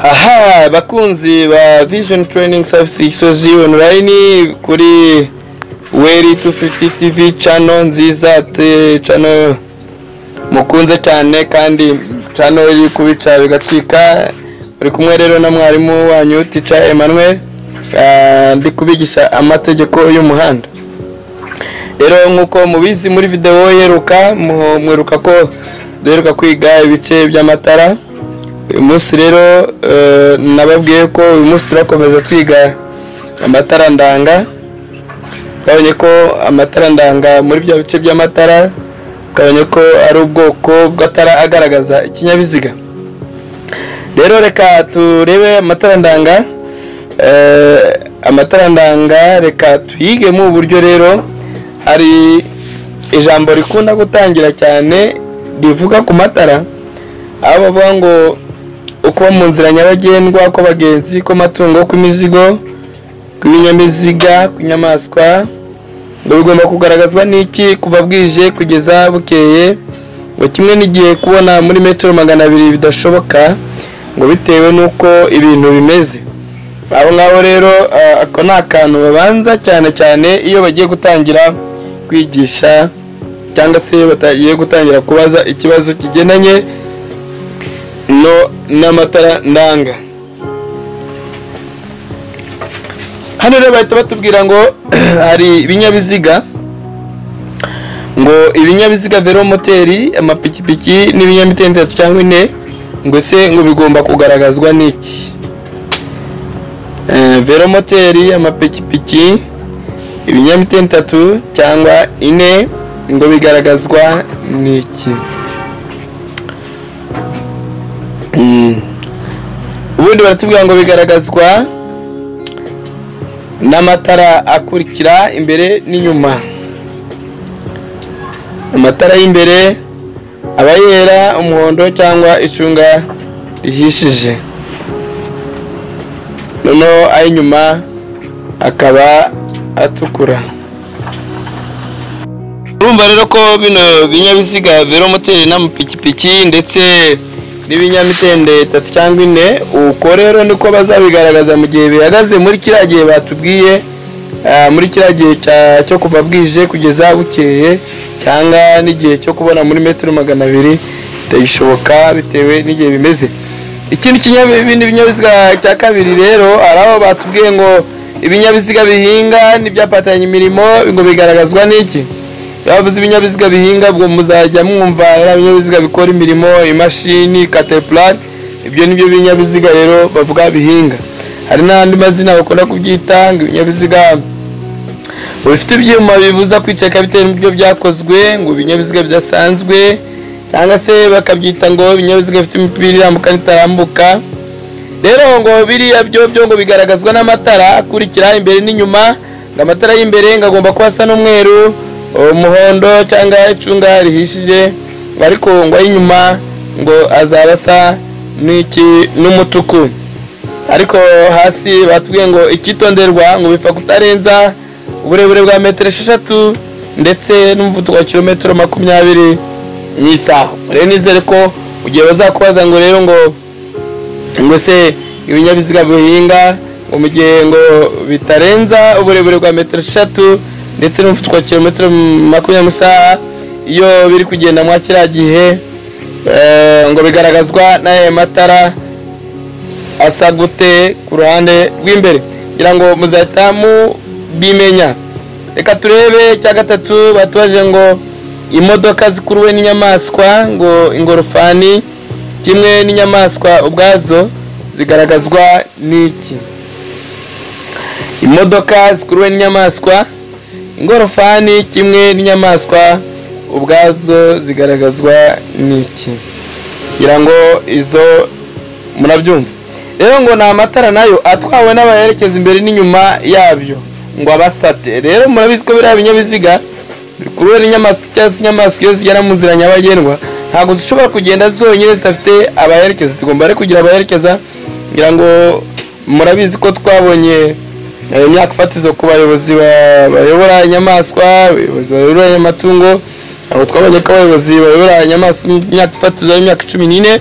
Aha bakunzi ba Vision Training Service Gisozi online kuri Weri 250 TV channel nziza, channel mukunze cyane kandi channel iri kubica bigatwika. Uri kumwe rero na mwarimu wanyu Teacher Emmanuel, ndi kubigisha amategeko y'umuhanda. Rero nkuko mubizi muri video yeruka mweruka ko duheruka kwiga ibice by'amatara. Uyu munsi rero nababwiye ko uyu munsi turakomeza twiga amatara ndanga. Twabonye ko amatara ndanga muri bya bice by'amatara, twabonye ko ari ubwoko bw'atara agaragaza ikinyabiziga. Rero reka turebe amatara ndanga. Amatara ndanga reka tuyige mu buryo. Rero hari ijambo rikunda gutangira cyane rivuga ku matara, aho bavuga ngo uko mu nzira nyabagendwa kw'abagenzi, kw'amatungo, kw'imizigo, kw'ibinyabiziga, kw'inyamaswa, ngo bigomba kugaragazwa n'iki kuva bwije kugeza bukeye, ngo kimwe n'igihe kubona muri metero 200 bidashoboka, ngo bitewe n'uko ibintu bimeze. Aho ngaho rero ako ni akantu babanza cyane cyane iyo bagiye gutangira kwigisha cyangwa se batagiye gutangira kubaza ikibazo kigendanye no n'amatara ndanga. Hano rero bahita batubwira ngo hari ibinyabiziga, ngo ibinyabiziga velomoteri, amapikipiki n'ibinyamitende 3 cyangwa 4, ngo se ngo bigomba kugaragazwa n'iki? Velomoteri, amapikipiki, ibinyamitende 3 cyangwa 4 ngo bigaragazwa n'iki? Ubundi baratubwira ngo bigaragazwa n'amatara akurikira imbere n'inyuma. Amatara y'imbere aba yera, umuhondo cyangwa icunga rihishije, noneho ay'inyuma akaba atukura. Urumva rero ko bino binyabiziga velomoteri n'amapikipiki ndetse n'ibinyamitende 3 cyangwa 4, uko rero niko bazabigaragaza mu gihe bihagaze muri kiriya gihe batubwiye, muri kiriya gihe cyo kuva bwije kugeza bukeye, cyangwa n'igihe cyo kubona muri metero 200 bitagishoboka bitewe n'igihe bimeze. Ikindi binyabiziga cya kabiri rero, hari aho batubwiye ngo ibinyabiziga bihinga n'ibyapatanye imirimo ngo bigaragazwa n'iki? Bavuze ibinyabiziga bihinga, ubwo muzajya mwumva ari ibinyabiziga bikora imirimo, imashini, caterpillar, ibyo nibyo binyabiziga rero bavuga bihinga. Hari n'andi mazina bakunda kubyita, ngo ibinyabiziga bifite ibyuma bibuza kwiceka bitewe n'ibyo byakozwe, ngo ibinyabiziga bidasanzwe, cyangwa se bakabyita ngo ibinyabiziga bifite imipira irambuka n'itarambuka. Rero ngo biriya byo byo ngo bigaragazwa n'amatara akurikira imbere n'inyuma, ngo amatara y'imbere ngo agomba kuba asa n'umweru, umuhondo cyangwa icunga rihishije, ariko ngo ay'inyuma ngo azaba asa n'iki n'umutuku. Ariko hasi batubwiye ngo icyitonderwa ngo bipfa kutarenza uburebure bwa metero 6 ndetse n'umuvuduko wa kilometero 20 mu isaha. Rero nizere ko ugiye bazakubaza ngo rero ngo se ibinyabiziga bihinga ngo mu gihe ngo bitarenza uburebure bwa metero 6 ndetse n'umuvuduko wa kilometero 20 mu isaha, iyo biri kugenda mwa kiriya gihe ngo bigaragazwa n'aya matara asa gute ku ruhande rw'imbere, kugira ngo muzahita mubimenya. Reka turebe icya gatatu batubaje ngo imodoka zikuruwe n'inyamaswa, ngo ingorofani kimwe n'inyamaswa ubwazo zigaragazwa n'iki? Imodoka zikuruwe n'inyamaswa, ingorofani kimwe n'inyamaswa ubwazo zigaragazwa n'iki? Kugira ngo izo murabyumva. Rero ngo ni amatara nayo atwawe n'abaherekeza imbere n'inyuma yabyo ngo abasate. Rero murabizi ko biriya binyabiziga bikuruwe n'inyamaswa cyangwa se inyamaswa iyo zigera mu nzira nyabagendwa ntabwo zishobora kugenda zonyine zidafite abaherekeza, zigomba ari kugira abaherekeza. Kugira ngo murabizi ko twabonye imyaka fatizo ku bayobozi bayobora inyamaswa, abayobozi bayobora amatungo, aho twabonye ko abayobozi bayobora inyamaswa imyaka fatizo y'imyaka 14.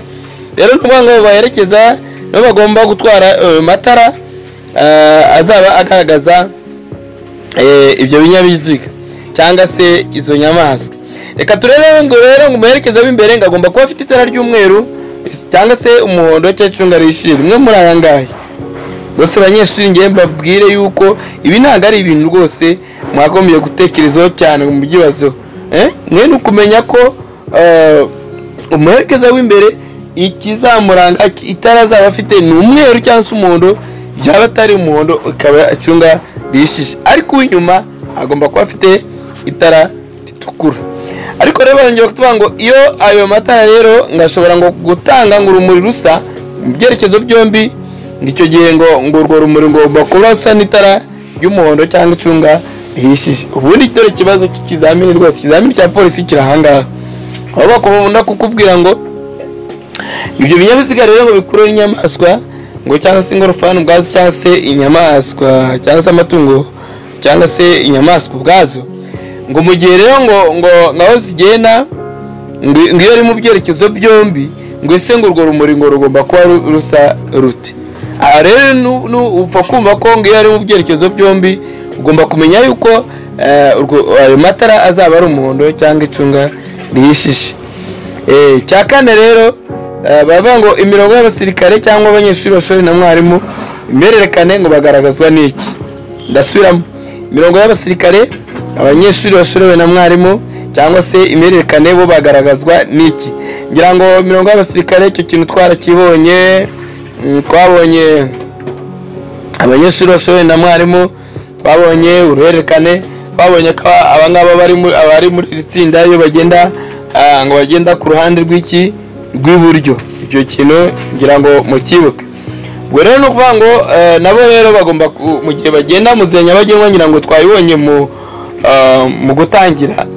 Rero ni ukuvuga ngo baherekeza nabo bagomba gutwara matara azaba agaragaza ibyo binyabiziga cyangwa se izo nyamaswa. Reka turebe ngo rero ngo umuherekeza w'imbere ngo agomba kuba afite itara ry'umweru cyangwa se umuhondo cyangwa icunga rihishije, rimwe muri aya ngaya. Bose banyeshuri ngiye mbabwire yuko ibi ntabwo ari ibintu rwose mwagombye gutekerezaho cyane mu byibazo. Mwe ni ukumenya ko umuherekeza w'imbere ikizamuranga itara azaba afite ni umweru cyangwa se umuhondo, yaba atari umuhondo ikaba icunga rihishije, ariko uw'inyuma agomba kuba afite itara ritukura. Ariko rero barongera kutuvuga ngo iyo ayo matara rero ngashobora ngo gutanga ngo urumuri rusa mu byerekezo byombi, icyo gihe ngo urwo rumuri ngo kuba rusa n'itara ry'umuhondo cyangwa icunga rihishije. Ubundi dore ikibazo cy'ikizamini rwose, ikizamini cya polisi kiri ahangaha, aho bakunda kukubwira ngo ibyo binyabiziga rero ngo bikurura inyamaswa ngo cyangwa se ingorofani ubwazo cyangwa se inyamaswa cyangwa se amatungo cyangwa se inyamaswa ubwazo, ngo mu gihe rero ngo ngaho zigenda ngo iyo ari mu byerekezo byombi ngo ese ngo urwo rumuri ngo rugomba kuba rusa rute. Aha rero upfa kumva ko ngo iyo ari mu byerekezo byombi ugomba kumenya yuko ayo matara azaba ari umuhondo cyangwa icunga rihishije. Cya kane rero bavuga ngo imirongo y'abasirikare cyangwa abanyeshuri bashore na mwarimu impererekane ngo bagaragazwa n'iki. Ndasubiramo, imirongo y'abasirikare, abanyeshuri bashorewe na mwarimu cyangwa se impererekane bo bagaragazwa n'iki. Ngira ngo imirongo y'abasirikare icyo kintu twarakibonye, twabonye abanyeshuri bashorewe na mwarimu, twabonye uruhererekane, twabonye ko abangaba bari muri iri tsinda iyo bagenda ngo bagenda ku ruhande rw'iki rw'iburyo. Icyo kintu ngira ngo mukibuke. Ubwo rero ni ukuvuga ngo nabo rero bagomba mu gihe bagenda mu nzira nyabagendwa, ngira ngo twabibonye mu gutangira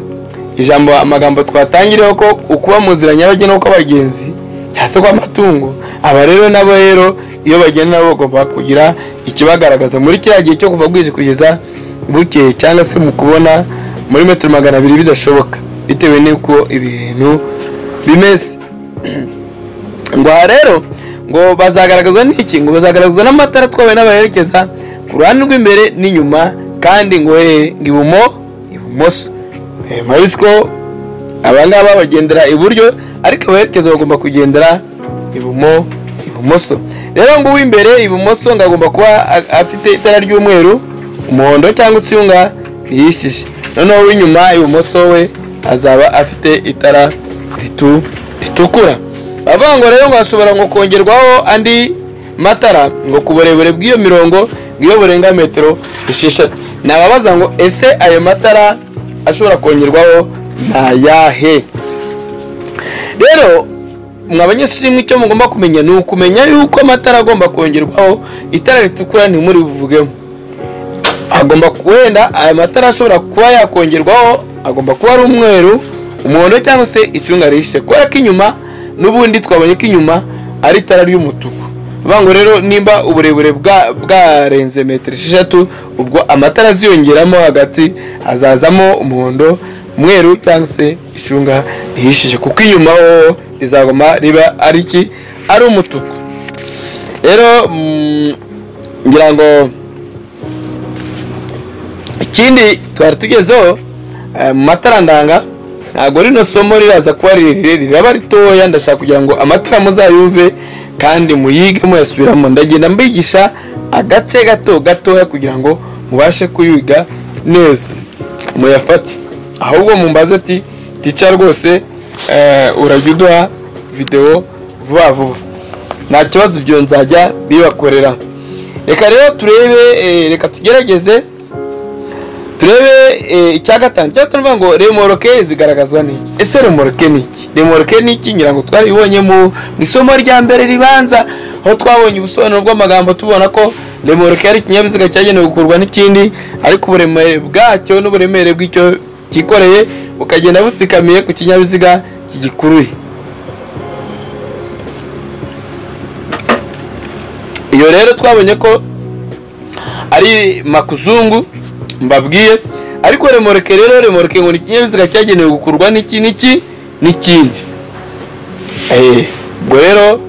ijambo, amagambo twatangiriyeho ko ukuba mu nzira nyabagendwa kw'abagenzi cyangwa se kw'amatungo, aba rero nabo rero iyo bagenda nabo bagomba kugira ikibagaragaza muri kiriya gihe cyo kuva bwije kugeza bukeye, cyangwa se mu kubona muri metero 200 bidashoboka bitewe n'uko ibintu bimeze. Ngo aha rero ngo bazagaragazwa n'iki? Ngo bazagaragazwa n'amatara atwawe n'abaherekeza ku ruhande rw'imbere n'inyuma, kandi ngo ibumoso. Murabizi ko abangaba bagendera iburyo, ariko abaherekeza bagomba kugendera ibumoso. Rero ngo uw'imbere ibumoso ngo agomba kuba afite itara ry'umweru, umuhondo cyangwa icunga rihishije. Noneho uw'inyuma ibumoso we azaba afite itara ritukura. Bavuga ngo rero ngo hashobora ngo kongerwaho andi matara ngo ku burebure bw'iyo mirongo iyo burenga metero 6. Nababaza ngo ese ayo matara ashobora kongerwaho nayahe? Rero mwa banyeshuri mwe icyo mugomba kumenya ni ukumenya yuko amatara agomba kongerwaho itara ritukura ntimuri buvugemo. Agomba wenda aya matara ashobora kuba yakongerwaho agomba kuba ari umweru, umuhondo cyangwa se icunga rihishije, kubera ko inyuma n'ubundi twabonye ko inyuma ari itara ry'umutuku. Bivuga ngo rero nimba uburebure bwarenze metero 6, ubwo amatara aziyongeramo hagati azazamo umuhondo, umweru cyangwa se icunga rihishije, kuko inyuma ho rizagoma riba ari iki? Ari umutuku. Rero ngira ngo ikindi twari tugezeho mu matara ndanga, ntabwo rino somo riraza kuba rirerire, riraba ritoya. Ndashaka kugira ngo amatara muzayumve kandi muyige muyasubiramo. Ndagenda mbigisha agace gato gatoya kugira ngo mubashe kuyiga neza muyafate. Ahubwo mumbaze ati tica rwose urajya uduha video vuba vuba, nta kibazo ibyo nzajya bibakorera. Reka rero turebe, reka tugerageze turebe icya gatanu. Icya gatanu ngo remoroke zigaragazwa n'iki? Ese remoroke ni iki? Remoroke ni iki? Ngira ngo twaribonye mu isomo rya mbere ribanza, aho twabonye ubusobanuro bw'amagambo, tubona ko remoroke ari ikinyabiziga cyagenewe gukurwa n'ikindi, ariko uburemere bwacyo n'uburemere bw'icyo cyikoreye bukagenda butsikamiye ku kinyabiziga kigikuruye. Iyo rero twabonye ko ari makuzungu mbabwiye. Ariko remoroke rero, remoroke ngo ni ikinyabiziga cyagenewe gukurwa n'iki n'iki n'ikindi. Ubwo rero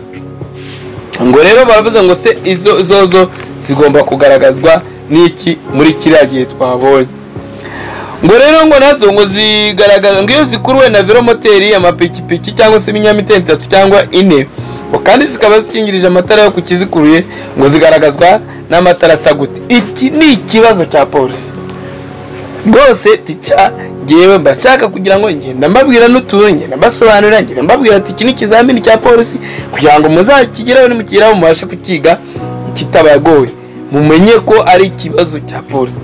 Ngo rero baravuze ngo se izo zozo zigomba kugaragazwa n'iki muri kiriya gihe twabonye? Ngo rero ngo nazo ngo zigaragaza ngo iyo zikuruwe na velomoteri, amapikipiki cyangwa se ibinyamitende 3 cyangwa 4, ngo kandi zikaba zikingirije amatara yo kukizikuruye, ngo zigaragazwa n'amatara asa gute? Iki ni ikibazo cya polisi rwose. Tica ngewe mba nshaka kugira ngo ngenda mbabwira n'utuntu, ngenda mbasobanurira, ngenda mbabwira ati iki ni ikizamini cya polisi, kugira ngo muzakigeraho, nimukigeraho mubashe kukiga kitabagoye, mumenye ko ari ikibazo cya polisi.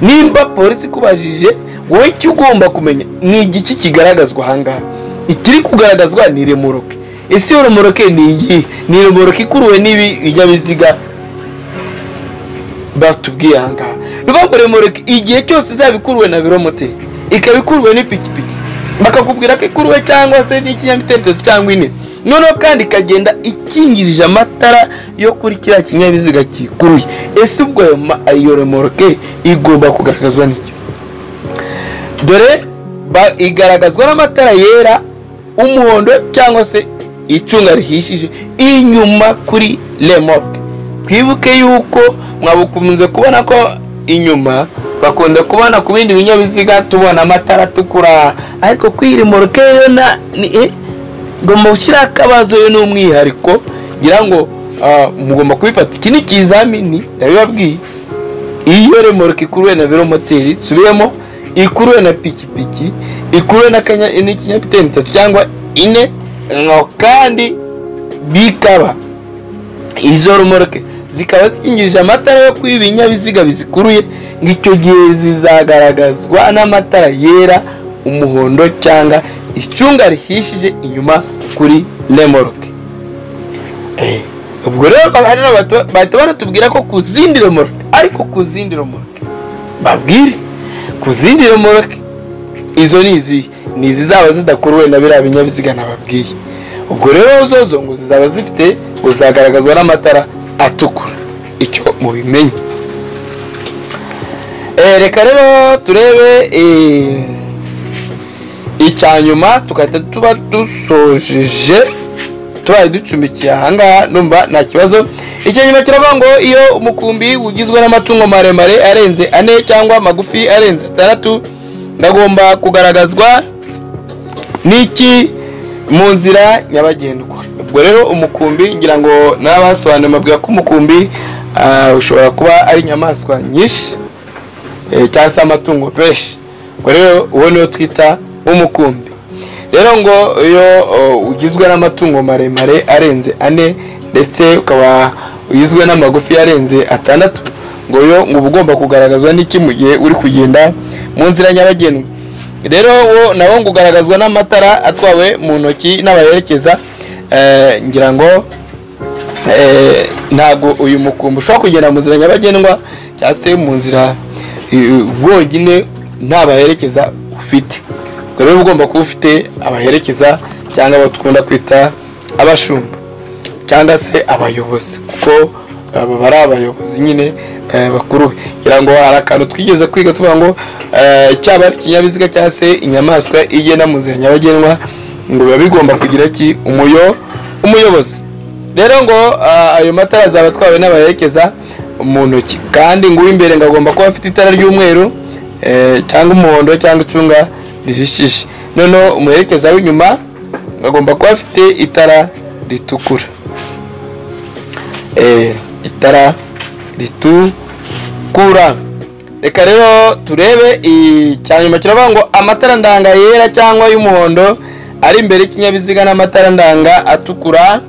Nimba polisi ikubajije, wowe icyo ugomba kumenya ni igiki kigaragazwa ahangaha. Ikiri kugaragazwa ni remoroke. Ese iyo remoroke ni iyihe? Ni remoroke ikuruwe n'ibi binyabiziga batubwiye ahangaha. Ni ukuvuga ngo remoroke igihe cyose izaba ikuruwe na velomoteri, ikaba ikuruwe n'ipikipiki, bakakubwira ko ikuruwe cyangwa se n'ikinyamitende 3 cyangwa 4, noneho kandi ikagenda ikingirije amatara yo kuri kiriya kinyabiziga kikuruye. Ese ubwo iyo remoroke igomba kugaragazwa n'iki? Dore igaragazwa n'amatara yera, umuhondo cyangwa se icunga rihishije inyuma kuri remoroke. Twibuke yuko mwabukunze kubona ko inyuma bakunda kubona ku bindi binyabiziga tubona amatara atukura, ariko kuri remoroke yo na ngomba gushyira akabazo, yo ni umwihariko, ngira ngo mugomba kubifata. Iki ni ikizamini, ndabibabwiye. Iyo remoroke ikuruwe na velomoteri, subiyemo, ikuruwe na pikipiki, ikuruwe n'ikinyamitende 3 cyangwa 4, kandi bikaba izo remoroke zikaba zikingirije amatara yo kuri ibinyabiziga bizikuruye, ngo icyo gihe zizagaragazwa n'amatara yera, umuhondo cyangwa icunga rihishije inyuma kuri remoroke. Ubwo rero bahita banatubwira ko ku zindi remoroke, ariko ku zindi remoroke babwire, ku zindi remoroke izo ni izi, ni izizaba zidakuruwe na biriya binyabiziga nababwiye. Ubwo rero zozo ngo zizaba zifite, ngo zizagaragazwa n'amatara atukura. Icyo mubimenye. Reka rero turebe icya nyuma, tugahita tuba dusojeje, tubaye ducumbikiye ahangaha, numva nta kibazo. Icya nyuma kiravuga ngo iyo umukumbi ugizwe n'amatungo maremare arenze 4 cyangwa magufi arenze 6, ngagomba kugaragazwa n'iki mu nzira nyabagendwa? Ubwo rero umukumbi, ngira ngo n'abasobanuye mabwira ko umukumbi ushobora kuba ari inyamaswa nyinshi cyangwa se amatungo menshi. Ubwo rero uwo niwo twita umukumbi. Rero ngo iyo ugizwe n'amatungo maremare arenze 4 ndetse ukaba ugizwe n'amagufi arenze 6, ngo yo ngo ugomba kugaragazwa n'iki mu gihe uri kugenda mu nzira nyabagendwa? Rero wo nawo ngo ugaragazwa n'amatara atwawe mu ntoki n'abayerekeza. Ngira ngo ntabwo uyu mukumbi ushobora kugenda mu nzira nyabagendwa cyangwa se mu nzira wonyine nta baherekeza ufite. Ubwo rero ugomba kuba ufite abaherekeza cyangwa abo dukunda kwita abashumba cyangwa se abayobozi, kuko aba bari abayobozi nyine bakuru. Ngira ngo hari akantu twigeze kwiga tuvuga ngo cyaba ari ikinyabiziga cyangwa se inyamaswa igenda mu nzira nyabagendwa, ngo biba bigomba kugira ki umuyobozi. Rero ngo ayo matara azaba atwawe n'abaherekeza mu ntoki, kandi ngo uw'imbere ngo agomba kuba afite itara ry'umweru cyangwa umuhondo cyangwa icunga rihishije, noneho umuherekeza w'inyuma agomba kuba afite itara ritukura, itara ritukura. Reka rero turebe icya nyuma kiravuga ngo amatara ndanga yera cyangwa y'umuhondo ari imbere y'ikinyabiziga n'amatara ndanga atukura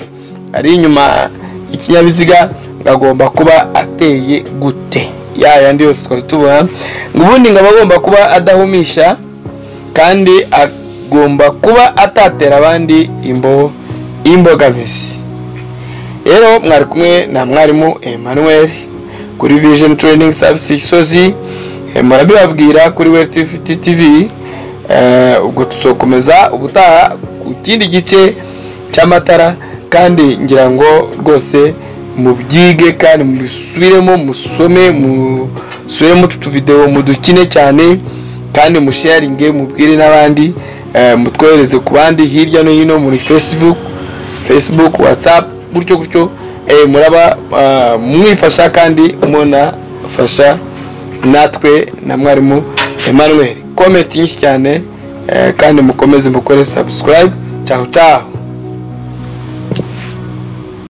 ari inyuma y'ikinyabiziga agomba kuba ateye gute? Ya yandi yose twari tubona, ngo ubundi ngo agomba kuba adahumisha kandi agomba kuba atatera abandi imbogamizi. Rero mwari kumwe na mwarimu Emmanuel kuri Vision Training Service Gisozi, murabibabwira kuri Well TV. Ubwo tuzokomeza ubutaha ku kindi gice cy'amatara, kandi ngira ngo rwose mubyige kandi mubisubiremo, musome, musubiremo utu video, mudukine cyane, kandi musharinge, mubwire n'abandi, mutwohereze ku bandi hirya no hino muri Facebook, WhatsApp, gutyo gutyo. Muraba mwifasha kandi munafasha natwe na mwarimu Emmanuel. Comment nyinshi cyane, kandi mukomeze mukore subscribe. Ciao ciao.